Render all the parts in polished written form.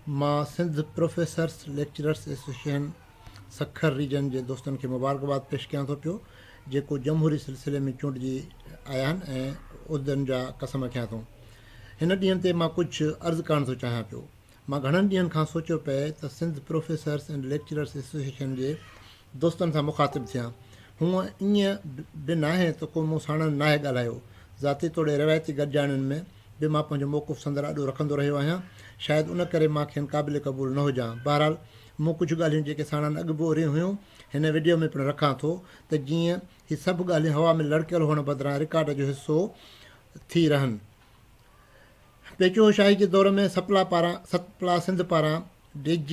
مان Sindh professors lecturers association Sukkur region جي دوستن کي مبارڪباد پيش ڪيان ٿو پيو جيڪو جمهوري سلسلي ۾ چونڊجي آيا آهن ۽ عهدن جا قسم کنيا اٿئون. هن ڏينهن تي مان ڪجهه عرض ڪرڻ ٿو چاهيان پيو. مان گهڻن ڏينهن کان سوچيو پئي ته Sindh professors and lecturers association جي دوستن سان مخاطب ٿيان. هونء ائين به ناهي ته ڪو مون ساڻن ناهي ڳالهايو. ذاتي توڙي روايتي گڏجاڻين ۾ به مان پنهنجو موقف سندن آڏو رکندو رهيو آهيان. شايد ان ڪري مان کين قابل قبول نه هجان. بهرحال مون ڪجهه ڳالهيون جيڪي ساڻن اڳ به اوريون هيون، هن وڊيو ۾ پڻ رکان ٿو ته جيئن هي سڀ ڳالهيون هوا ۾ لڙڪيل هئڻ بدران رڪارڊ جو حصو ٿي رهن. پيچوهو شاهي جي دور ۾ سپلا پاران سپلا سنڌ پاران D G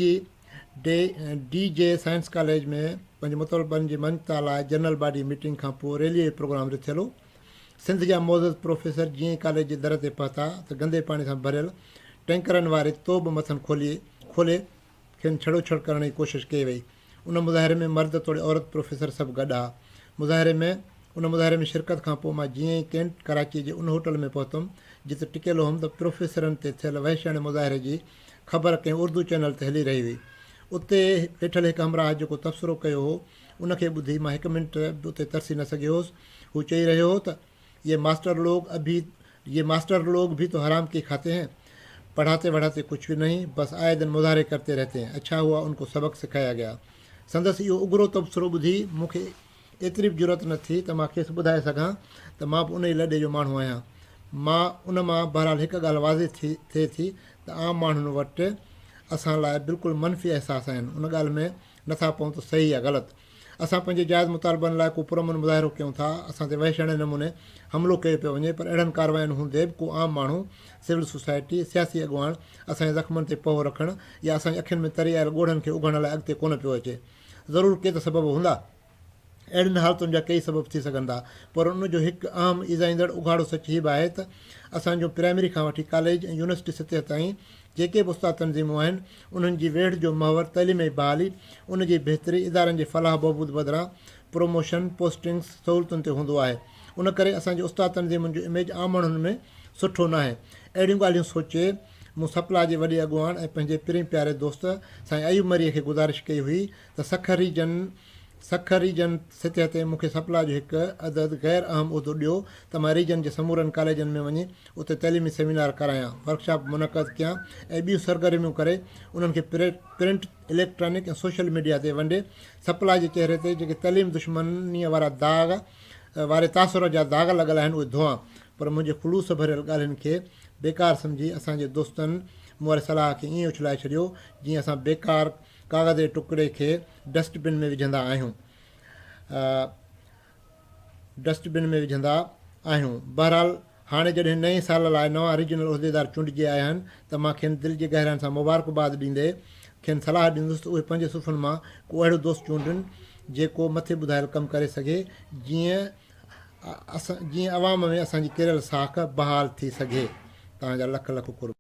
D J science college ۾ پنهنجي مطالبن جي مڃتا لاء جنرل باڊي ميٽنگ کان پوء ريلي جو پروگرام رٿيل هو. سنڌ جا معزز پروفيسر جيئن ئي ڪاليج جي در تي پهتا ته گندي پاڻي سان ڀريل ٽينڪرن واري توب مٿن کولي کولي کين ڇڙوڇڙ ڪرڻ جي ڪوشش ڪئي وئي. ان مظاهري ۾ مرد توڙي عورت پروفيسر سڀ گڏ ها. مظاهري ۾ ان مظاهري ۾ شرڪت کان پوء مان جيئن ئي ڪينٽ ڪراچيء جي ان هوٽل ۾ پهتم جت ٽڪيل هئم ته پروفيسرن تي ٿيل وحشياڻي مظاهري جي خبر ڪنهن اردو چينل تي هلي رهي هئي. اتي ويٺل هڪ همراهه جيڪو تبصرو ڪيو هو ان کي ٻڌي مان هڪ منٽ به اتي ترسي نه سگهيو هوس. هو چئي رهيو هو ته. يه ماسٽر لوگ ابهي يه ماسٽر لوگ ڀي تو حرام ڪي کاتي هين پڙهاتي وڙهاتي ڪڇ ڀي نهين بس آئي دن مظاهري ڪرتي رهتي هين اڇا هئا ان ڪو سبق سکايا گيا سندس اهو اگرو تبصرو ٻڌي مون کي ايتري به جرئت نه ٿي ته مان کيس ٻڌائي سگهان ته مان به انهي لڏي جو ماڻهو آهيان مان ان مان بهرحال هڪ ڳالهه واضح ٿي ٿئي ٿي ته عام ماڻهن وٽ اسان لاء بلڪل منفي احساس آهن ان ڳالهه ۾ نٿا پئون ته صحيح يا غلط اسان پنهنجي جائز مطالبن لاء ڪو پرامن مظاهرو ڪيون ٿا، اسان تي وحشياڻي نموني حملو ڪيو پيو وڃي پر اهڙن ڪاررواين هوندي به ڪو عام ماڻهو، سول سوسائٽي، سياسي اڳواڻ اسان جي زخمن تي پهو رکڻ يا اسان جي اکين ۾ تري آيل ڳوڙهن کي اگهڻ لاء اڳتي ڪونه پيو اچي. ضرور ڪي ته سبب هوندا. اهڙين حالتن جا ڪيئي سبب ٿي سگهن ٿا پر ان جو هڪ اهم ايذائيندڙ اگهاڙو سچ هي به آهي ته اسان جون پرائمري کان وٺي ڪاليج ۽ يونيورسٽي سطح تائين جيڪي به استاد تنظيمون آهن، انهن جي ويڙهه جو محور تعليم جي بحالي، ان جي بهتري، ادارن جي فلاح بهبود بدران پروموشن، پوسٽنگس، سهولتن تي هوندو آهي. ان ڪري اسان جي استاد تنظيمن جو اميج عام ماڻهن ۾ سٺو ناهي. اهڙيون ڳالهيون سوچي مون سپلا جي وڏي اڳواڻ ۽ پنهنجي پرين پياري دوست سائين ايوب مريء کي گذارش ڪئي هئي ته سکر ريجن سکر ريجن سطح تي مون کي سپلا جو هڪ عدد غير اهم عهدو ڏيو ته مان ريجن جي سمورن ڪاليجن ۾ وڃي اتي تعليمي سيمينار ڪرايان، ورڪشاپ منعقد ڪيان ۽ ٻيون سرگرميون ڪري انهن کي پرنٽ، اليڪٽرانڪ ۽ سوشل ميڊيا تي ونڊي سپلا جي چهري تي جيڪي تعليم دشمنيء وارا داغ واري تاثر جا داغ لڳل آهن اهي ڌوئان پر منهنجي خلوص ڀريل ڳالهين کي بيڪار سمجهي اسان جي دوستن مون واري صلاح کي ائين اڇلائي ڇڏيو جيئن اسان بيڪار ڪاغذ جي ٽڪڙي کي ڊسٽ بن ۾ وجهندا آهيون ڊسٽ بن ۾ وجهندا آهيون. بهرحال هاڻي جڏهن نئين سال لاء نوان ريجنل عهديدار چونڊجي آيا آهن ته مان کين دل جي گهراين سان مبارڪباد ڏيندي کين صلاح ڏيندس ته اهي پنهنجي صفن مان ڪو اهڙو دوست چونڊن جيڪو مٿي ٻڌايل ڪم ڪري سگهي جيئن جيئن عوام ۾ اسان جي ڪريل ساک بحال ٿي سگهي. توهان جا لک لک قرب.